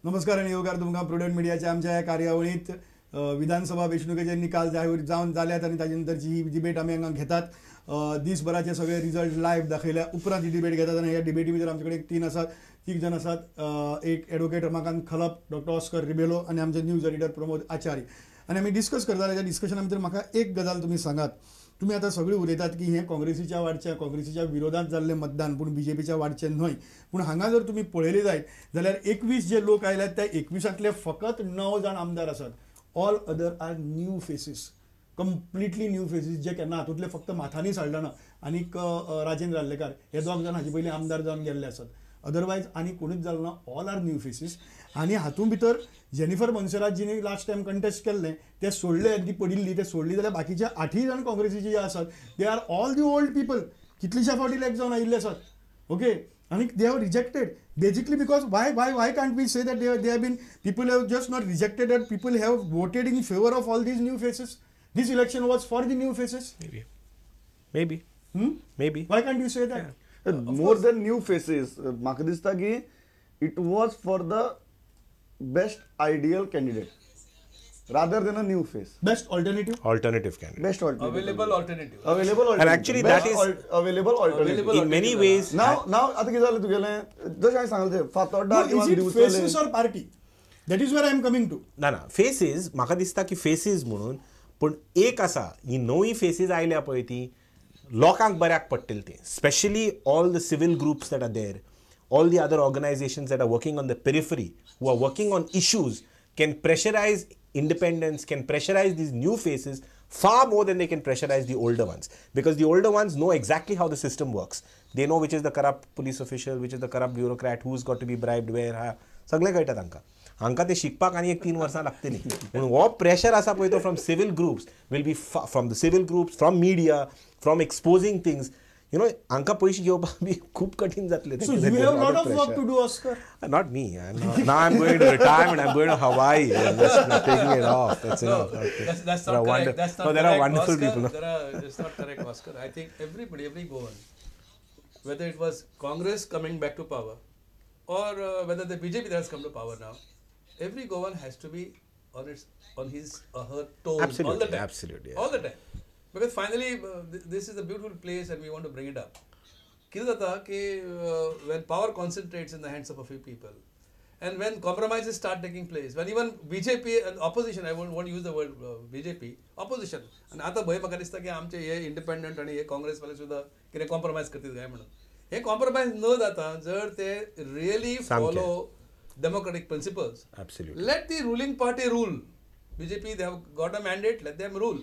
नमस्कार आनी येवकार तुमकां प्रुडंट मिडियाच्या आमच्या ह्या कार्यावळींत. विधानसभा वेंचणुकेचे निकाल जाहीर जावन जाल्यात आनी ताजे नंतरची ही डिबेट आमी हांगा घेतात. दीसभराचे सगळे रिजल्ट लायव्ह दाखयल्या उपरांत ही डिबेट घेतात आनी ह्या डिबेटी भितर आमचे कडेन तीन आसात, तीग जाण आसात. एक advocate Ramakant Khalap, doctor Oscar Rebelo आनी आमचे न्यूज एडिटर प्रमोद आचार्य. आनी आमी डिस्कस करताले. त्या डिस्कशना भितर म्हाका एक गजाल तुमी सांगात. तुमी आतां सगळीं उलयतात की हें काँग्रेसीच्या वाडचें, काँग्रेसीच्या विरोधांत जाल्लें मतदान, पूण बीजेपीच्या वाडचें न्हय. पूण हांगा जर तुमी पळयलें जायत जाल्यार 21 जे लोक आयल्यात त्या 21तांतले फकत 9 जाण आमदार आसात. All other are new faces, completely new faces, जे केन्ना हातूंतले फक्त माथानी साल्डाना आनीक राजेंद्र आर्लेकार हे दोग जाण हाजे पयलीं आमदार जावन गेल्ले आसात. अदरवायज आनी कोणूच जालो ना. All are new faces. आनी हातूंत भितर जेनिफर मोन्सेरात जिणे लास्ट टायम कंटेस्ट केल्लें तें सोडलें, ती पडिल्ली तें सोडली, जाल्यार बाकीचे 8 जाण काँग्रेसीचे जे आसात they are all the old people, कितलीश्या फावटी इलेक्ट जावन आयिल्ले आसात. ओके, आनी they have rejected basically because why can't we say that they have been, people have just not rejected, that people have voted in favour of all these new faces. This election was for the new faces. Maybe maybe why can't you say that? More than new faces, म्हाका दिसता की it was for the best ideal candidate rather than a new face. Best alternative, alternative candidate, best alternative, available alternative, available and actually that is available alternative in many ways. Now now आतां कितें जालें तुगेलें, जशें हांवें सांगलें फातोड्डा किंवा faces or party, that is where I am coming to. ना ना, फेसीस म्हाका दिसता की फेसीस म्हणून, पूण एक आसा, ही नवी फेसीस आयल्या पळय ती लोकांक बऱ्याक पडटली ती, specially all the civil groups that are there, all the other organizations that are working on the periphery, who are working on issues, can pressurize independents, can pressurize these new faces far more than they can pressurize the older ones. Because the older ones know exactly how the system works. They know which is the corrupt police official, which is the corrupt bureaucrat, who's got to be bribed where, सगळें कळटा तांकां. हांकां तें शिकपाक आनी एक 3 वर्सां लागतलीं. म्हणून हो प्रेशर आसा पळय तो from civil groups will be from the civil groups, from media, from exposing things. You know, हांकां पयशे घेवपाक बी खूब कठीण जातलें. So you have lot of work to do, Oscar. Not me. Now I'm going to retirement. I'm going to Hawaii. I'm just taking it off. That's enough. Okay. That's not correct. That's not no, there correct, are wonderful Oscar, people. There are, it's not correct, Oscar. I think everybody, every Goan, whether it was Congress coming back to power or whether the BJP that has come to power now, every Goan has to be on its, on his or her toes. Absolutely, all the time. Absolutely. Yeah. All the time. Because finally, this is a beautiful place and we want to bring it up. कितें जाता की when power concentrates in the hands of a few people and when compromises start taking place, when even BJP and opposition, I won't use the word BJP, opposition, आनी आतां भंय म्हाका दिसता की आमचे हे इंडिपेंडंट आनी हे काँग्रेसवाले सुद्दां कितें कॉम्प्रोमायज करतात काय म्हणून. हे कॉम्प्रोमायज न जाता जर ते really follow democratic principles, absolutely, let the ruling party rule. BJP, they have got a mandate, let them rule.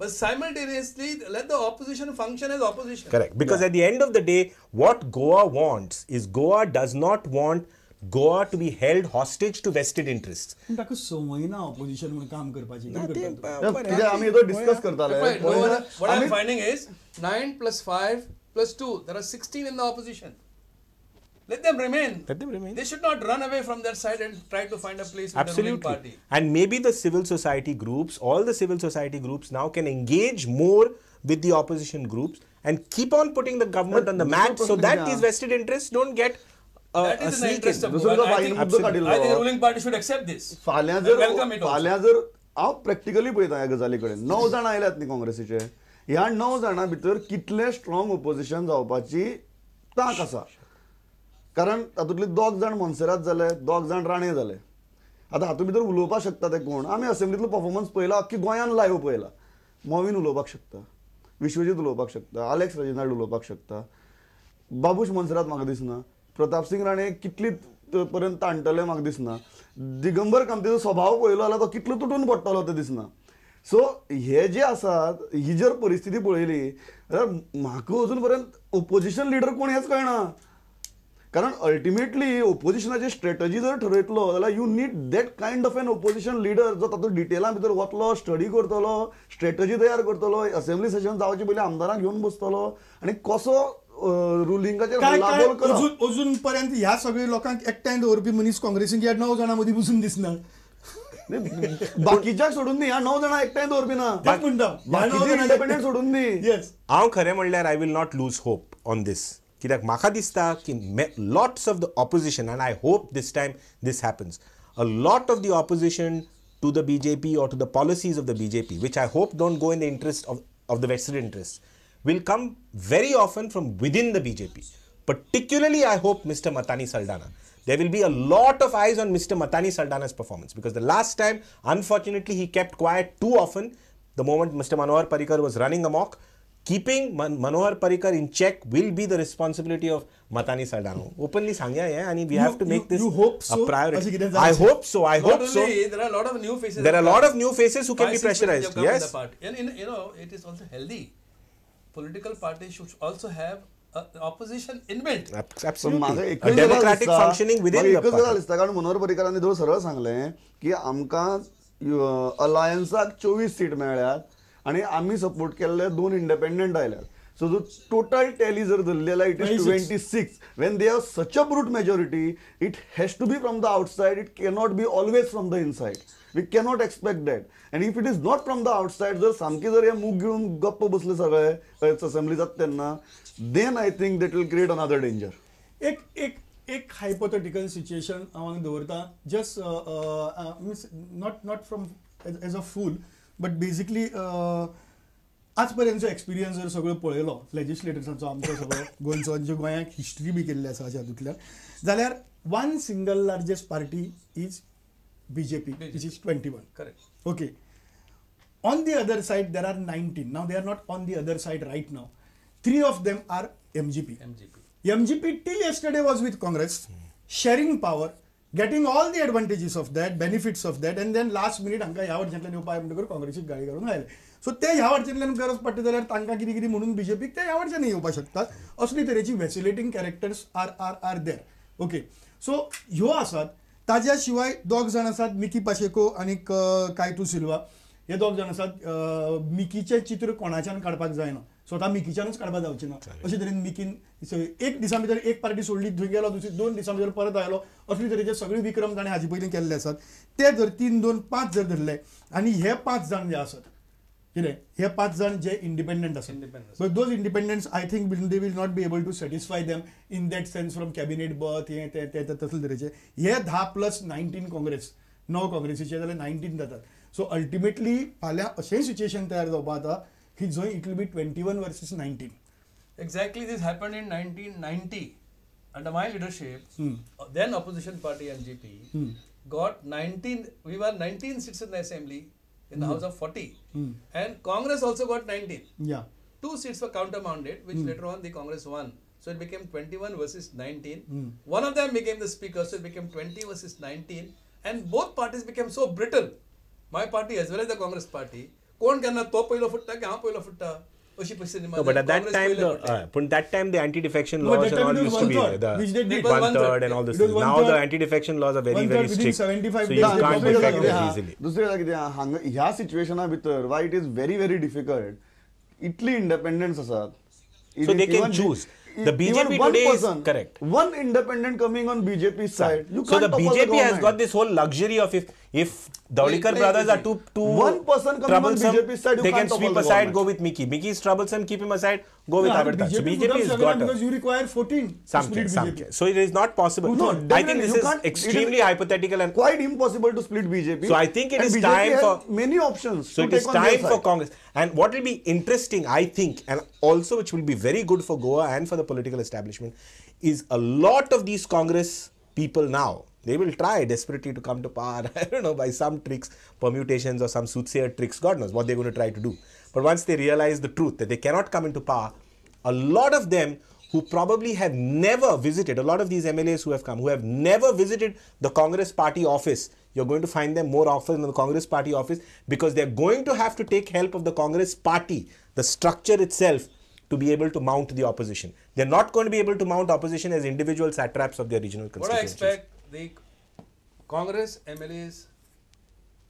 But simultaneously, let the opposition function as opposition. Correct. Because at the end of the day, what Goa wants is, Goa does not want Goa to be held hostage to vested interests. ताका संवय ना opposition म्हणून काम करपाची. आमी तो discuss करताले. What I'm finding is 9 + 5 + 2. There are 16 in the opposition. Let them remain. Let them remain. They should not run away from their side and try to find a place with the ruling party. And maybe the civil society groups, all the civil society groups now can engage more with the opposition groups and keep on putting the government on the mat so that these vested interests don't get that is in the interest of Goa. I think the ruling party should accept this. फाल्यां जर हांव practically पळयता ह्या गजाली कडेन, 9 जाणां आयल्यात न्ही काँग्रेसीचे, ह्या 9 जाणां भितर कितले स्ट्रॉंग ओपोजिशन जावपाची तांक आसा. कारण तातूंतले 2 जाण मोन्सेरात जाले, 2 जाण राणे जाले. आतां हातूंत भितर उलोवपाक शकता ते कोण? आमी असेंब्लींतलो परफॉर्मन्स पळयला, अख्खी गोंयान लायव्ह पळयला. मोविन उलोवपाक शकता, विश्वजीत उलोवपाक शकता, आलेक्स रेजिनाल्ड उलोवपाक शकता, बाबूश मोन्सेरात म्हाका दिसना, प्रताप सिंग राणे कितली पर्यंत ताणटले म्हाका दिसना, दिगंबर कामतीचो स्वभाव पळयलो जाल्यार तो कितलो तुटून पडटलो तें दिसना. सो हे जे आसात, ही जर परिस्थिती पळयली जाल्यार म्हाका अजून पर्यंत ओपोजिशन लिडर कोण हेंच कळना. कारण अल्टिमेटली ओपोजिशनाची स्ट्रेटजी जर ठरयतलो जाल्यार you need that kind of an opposition leader जो तातूंत डिटेला भितर वतलो, स्टडी करतलो, स्ट्रेटजी तयार करतलो, असेंब्ली सेशन जावचे पयलीं आमदारांक घेवन बसतलो आनी कसो रुलिंगाचेर अजून पर्यंत ह्या सगळ्या लोकांक एकठांय दवरपी मनीस काँग्रेसीन ह्या 9 जाणां मदीं बसून दिसना. बाकीच्याक सोडून दी, ह्या 9 जाणां एकठांय दवरपी ना, इंडिपेंडंट सोडून दी. हांव खरें म्हणल्यार I will not lose hope on this. कित्याक म्हाका दिसता की lots of the opposition, and I hope this time this happens, a lot of the opposition to the BJP or to the policies of the BJP, which I hope don't go in the interest of the vested interests, will come very often from within the BJP. Particularly, I hope Mr. Matani Saldana. There will be a lot of eyes on Mr. Matani Saldana's performance, because the last time, unfortunately, he kept quiet too often. The moment Mr. Manohar Parrikar was running amok, keeping Manohar Parrikar in check will be the responsibility of Matani Saldana. Openly sangya hai, and we have to make this you hope so, a priority. I hope so. I hope so. There are a lot of new faces. There are a lot of new faces who can be pressurized. Yes. And you know, it is also healthy. Political parties should also have opposition inbuilt. Absolutely. A democratic functioning within the party. कारण मनोहर पर्रीकरांनी जर सरळ सांगलें की आमकां अलायन्साक 24 seat मेळ्ळ्यात आनी आमी support केल्ले 2 इंडिपेंडंट आयल्यात. सो जो टोटल टॅली जर धरली जाल्यार it is 26. When they have such a brute majority, it has to be from the outside, it cannot be always from the inside. We cannot expect that. And if it is not from the outside, जर सामकी जर हे मूग घेवन गप्प बसले सगळे assembly जाता तेन्ना, then I think that will create another danger. एक एक एक हायपोथेटिकल सिच्युएशन हांव हांगा दवरता, just means not from as a fool, but basically आज पर्यंतचो एक्सपिरियन्स जर सगळो पळयलो लेजिस्लेटर्सांचो आमचो सगळो गोंयचो, जे गोंयांक हिस्ट्री बी केल्ली आसा अशा हातूंतल्यान, जाल्यार one single largest party is BJP, which is 21. Correct. Okay. On the other side there are 19. Now they are not on the other side right now. 3 of them are MGP. MGP till yesterday was with Congress, sharing power, getting all the advantages of that, benefits of that, and then last minute हांकां ह्या वर्सांतल्यान येवपा म्हणटकूच काँग्रेसीक गाळी घालून आयले. So ते ह्या वर्सांतल्यान गरज पडटा जाल्यार तांकां कितें कितें म्हणून बीजेपीक ते ह्या वर्सांनी येवपाक शकतात. असली तरेची vacillating characters are are are there. Okay, so ह्यो आसात. ताज्या शिवाय दोग जाण आसात, मिकी पाशेको आनी कायतू सिल्वा, हे दोग जाण आसात. मिकीचें चित्र कोणाच्यान काडपाक जायना, स्वता मिकीच्यानूच काडपाक जावचें ना. अशे तरेन मिकीन एक दिसा भितर एक पार्टी सोडली, थंय गेलो, दुसरी 2 दिसां भितर परत आयलो, असले तरेचे सगळे विक्रम ताणें हाजे पयलीं केल्ले आसात. ते जर 3, 2, 5 जर धरले आनी हे 5 जाण जे आसात, कितें हे 5 जाण जे इंडिपेंडंट आसात, but those independents I think they will not be able to satisfy them in that sense from cabinet berth, हें तें तें तसले तरेचे. हे 10 प्लस 19 काँग्रेस, 9 काँग्रेसीचे जाल्यार 19 जातात. सो अल्टिमेटली फाल्यां अशेंय सिच्युएशन तयार जावपा जाता की जंय it will be 21 versus 19. Exactly, this happened in 1990 under my leadership. Then opposition party MGP got 19. We were 19 seats in the assembly in the house of 40, and Congress also got 19. Yeah, 2 seats were countermounted, which later on the Congress won. So it became 21 versus 19. One of them became the speaker, so it became 20 versus 19, and both parties became so brittle. My party as well as the Congress party. कोण केन्ना तो पयलो फुट्टा की हांव पयलो फुट्टा अशी परिस्थिती. But at that time, that time the anti-defection laws and all used to be there. The 1/3 and all this. Now the anti-defection laws are very, very strict. So you can't defect as easily. दुसरें कितें हांगा ह्या सिच्युएशना भितर why it is very very difficult, इतली independence आसात. So they can choose. The BJP today is correct. One independent coming on BJP side. You so the BJP has got this whole luxury of if Dhavalikar brothers are too one person coming on BJP side, you they can sweep aside, go with Mickey. Mickey is troublesome, keep him aside, go with Agartala. So BJP has got because you require 14. Some. So it is not possible. No, I think this is extremely hypothetical and quite impossible to split BJP. So I think it is time for many options. So it is time for Congress. And what will be interesting, I think, and also which will be very good for Goa and for the political establishment, is a lot of these Congress people now, they will try desperately to come to power, I don't know, by some tricks, permutations or some soothsayer tricks, God knows what they're going to try to do. But once they realize the truth that they cannot come into power, a lot of them who probably have never visited, a lot of these MLAs who have come, who have never visited the Congress party office, you're going to find them more often in the Congress party office because they're going to have to take help of the Congress party, the structure itself, to be able to mount the opposition. They're not going to be able to mount opposition as individual satraps of their regional constituencies. What I expect, the Congress MLAs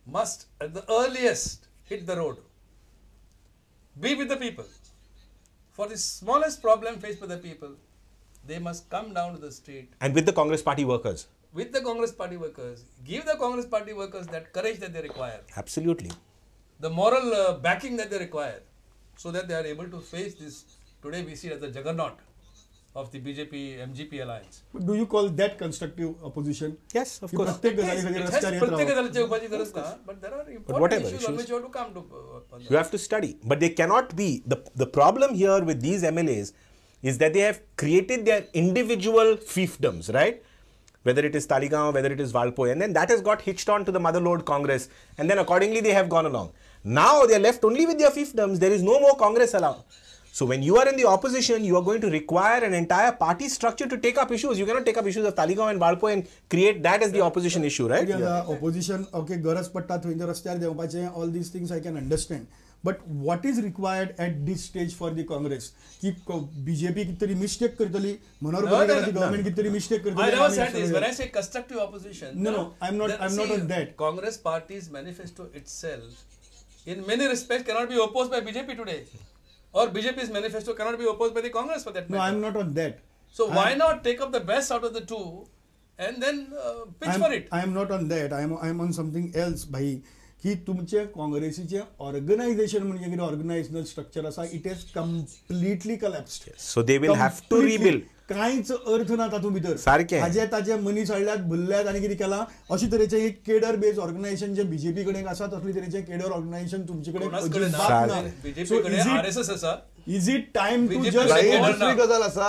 must at the earliest hit the road. Be with the people. For the smallest problem faced by the people, they must come down to the street. And with the Congress party workers. With the Congress party workers. Give the Congress party workers that courage that they require. Absolutely. The moral backing that they require, so that they are able to face this. Today we see it as a juggernaut. of the BJP MGP alliance. Do you call that constructive opposition? Yes, of course. प्रत्येक गजाली खातीर रस्त्यार येत प्रत्येक रावप. गजालीचे येवपाची गरज ना, but there are important whatever issues on issues. which you have to come to. You have to study. But they cannot be. The problem here with these MLAs is that they have created their individual fiefdoms, right? Whether it is Taleigao, whether it is Valpoi, and then that has got hitched on to the motherlode Congress, and then accordingly they have gone along. Now they are left only with their fiefdoms. There is no more Congress allowed. So when you are in the opposition, you are going to require an entire party structure to take up issues. You cannot take up issues of Taleigao and Valpoi and create that as the opposition issue, right? Opposition, okay, गरज पडटा थंय जर रस्त्यार देंवपाचें, all these things I can understand. But what is required at this stage for the Congress? की BJP कितें तरी mistake करतली, Manohar पर्रीकराची government कितें तरी मिस्टेक करतली. I never said this. When I say constructive opposition, no, I'm not on that. Congress party's manifesto itself, in many respects, cannot be opposed by BJP today. Or BJP's manifesto cannot be opposed by the Congress for that matter. No, I'm not on that. So why not take up the best out of the two and then pitch for it? I am not on that. I am on something else, bhai. की तुमचे काँग्रेसीचे organisation म्हणजे कितें organisational structure आसा, it is completely collapsed. So they will have to rebuild. कांयच अर्थ ना तातूंत भितर. सारकें. हाजे ताजे मनीस हाडल्यात, भरल्यात आनी कितें केलां. अशे तरेचें एक केडर बेज ऑर्गनायझेशन जे बीजेपी कडेन आसा तसले तरेचें केडर ऑर्गनायझेशन तुमचे कडेन अजिबात ना. बीजेपी कडेन आरएसएस आसा. Is it time to just दुसरी गजाल आसा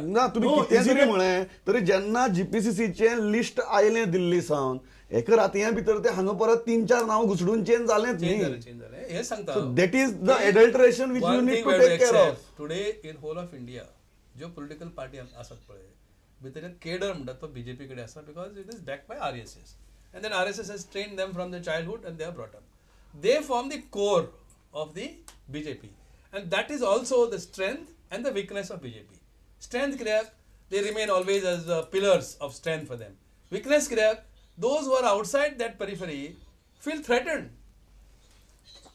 ना, तुमी कितें जरी म्हळें तरी जेन्ना जीपीसीसीचें लिस्ट आयलें दिल्ली सावन एका रातया भितर ते हांगा परत 3-4 नांव घुसडून चेंज जालेंच न्ही. हें सांगता. That is the adulteration which you need to take care of. Today in whole of India ज्यो पॉलिटिकल पार्टी आसात पळय भितर केडर म्हणटात तो बीजेपी कडेन आसा, because it is backed by RSS and then RSS has trained them from the childhood and they are brought up. They form the core of the BJP and that is also the strength and the weakness of BJP. Strength कित्याक they remain always as pillars of strength for them. Weakness कित्याक those who are outside that periphery feel threatened.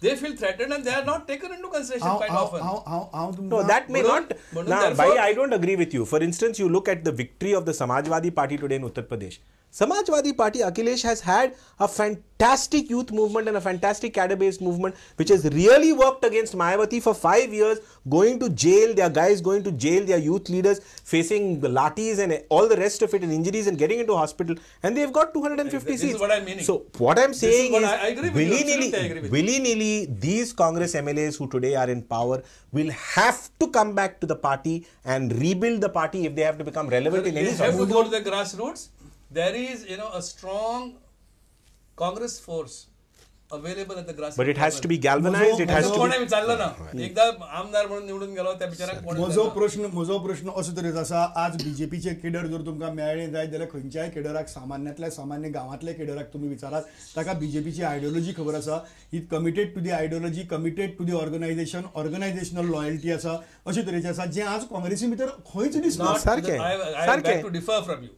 They feel threatened and they are not taken into consideration quite often. No, that may not. Now, bhai, I don't agree with you. For instance, you look at the victory of the Samajwadi Party today in Uttar Pradesh. Samajwadi Party, Akhilesh has had a fantastic youth movement and a fantastic cadre-based movement which has really worked against Mayawati for 5 years, going to jail, their guys going to jail, their youth leaders facing lathis and all the rest of it and injuries and getting into hospital, and they've got 250 seats. This is what I'm meaning. So what I'm saying is, willy-nilly, these Congress MLAs who today are in power will have to come back to the party and rebuild the party if they have to become relevant in any sort. They have to go to the grassroots. There is, you know, a strong Congress force available at the grassroots. But it has to be galvanized. It has to be. चाललं ना एकदा आमदार म्हणून निवडून गेलो त्या बिचाराक कोण. म्हजो प्रश्न असो तरेचो आसा, आज बीजेपीचे केडर जर तुमकां मेळ्ळे जायत जाल्यार खंयच्याय केडराक, सामान्यांतल्या सामान्य गांवांतल्या केडराक तुमी विचारात, ताका बीजेपीची आयडियोलॉजी खबर आसा. He committed to the ideology, committed to the organisation, organisational loyalty आसा, अशे तरेचें आसा जें आज काँग्रेसी भितर खंयच दिसना. सारकें. I beg to differ from you.